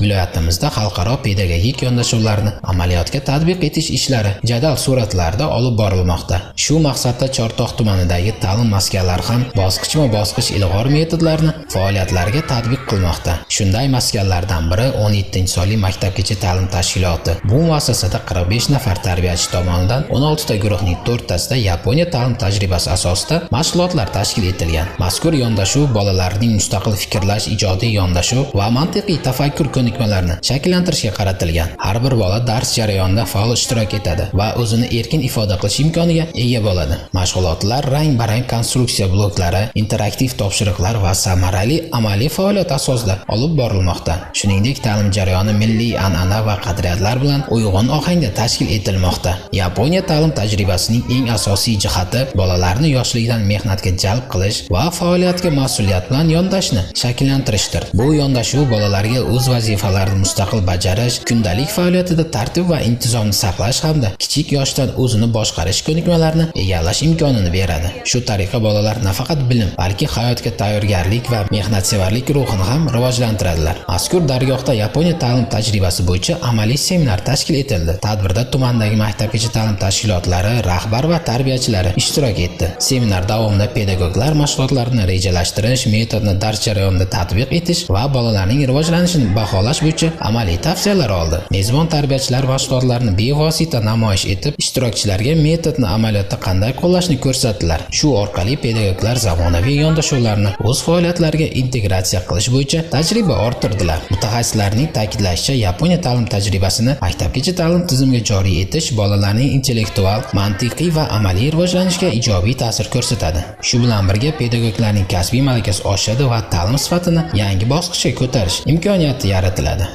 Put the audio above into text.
Viloyatimizda xalqaro pedagogik yondashuvlarni amaliyotga tatbiq etish ishlari jadal suratlarda olib borilmoqda. Shu maqsadda Chortoq tumanidagi ta'lim maskanlari ham bosqichma-bosqich ilg'or metodlarni faoliyatlariga tatbiq qilmoqda. Shunday maskanlardan biri 17-sonli maktabgacha ta'lim tashkiloti. Bu muassasada 45 nafar tarbiyachi tomonidan 16 ta guruhning 4 tasida Yaponiya ta'lim tajribasi asosida mashg'ulotlar tashkil etilgan. Mazkur yondashuv bolalarning mustaqil fikrlash, ijodiy yondashuv va mantiqiy tafakkur ko'nikmalarini shakllantirishga qaratilgan. Har bir bola dars jarayonida faol ishtirok etadi va o'zini erkin ifoda qilish imkoniga ega bo'ladi. Mashg'ulotlar rang-barang konstruksiya bloklari, interaktiv topshiriqlar va samarali amaliy faoliyat asosida olib borilmoqda. Shuningdek, ta'lim jarayoni milliy an'ana va qadriyatlar bilan uyg'un ohangda tashkil etilmoqda. Yaponiya ta'lim tajribasining eng asosiy jihati bolalarni yoshlikdan mehnatga jalb qilish va faoliyatga mas'uliyat bilan yondashni shakllantirishdir. Bu yondashuv bolalarga o'z vazifalarini mustaqil bajarish, kundalik faoliyatida tartib va intizomni saqlash hamda kichik yoshdan o'zini boshqarish ko'nikmalarini egallash imkonini beradi. Shu tariqa bolalar nafaqat bilim, balki hayotga tayyorgarlik va mehnatsevarlik ruhini ham rivojlantiradilar. Mazkur dargohda Yaponiya ta'lim tajribasi bo'yicha amaliy seminar tashkil etildi. Tadbirda tumandagi maktabgacha ta'lim tashkilotlari rahbar va tarbiyachilari ishtirok etdi. Seminar davomida pedagoglar mashg'ulotlarni rejalashtirish, metodni dars jarayonida tatbiq etish va bolalarning rivojlanishini baholash bo'yicha amaliy tavsiyalar oldi. Mezbon tarbiyachilar mashg'ulotlarni bevosita namoyish etib, ishtirokchilarga metodni amaliyotda qanday qo'llashni ko'rsatdilar. Shu orqali pedagoglar zamonaviy yondashuvlarni o'z faoliyatlariga integratsiya qilish bo'yicha tajriba orttirdilar. Mutaxassislarning ta'kidlashicha, Yaponiya ta'lim tajribasini maktabgacha ta'lim tizimiga joriy etish bolalarning intellektual, mantiqiy va amaliy rivojlanishiga ijobiy ta'sir ko'rsatadi. Shu bilan birga pedagoglarning kasbiy malakasi oshadi va ta'lim sifatini yangi bosqichga ko'tarish imkoniyati yaratiladi.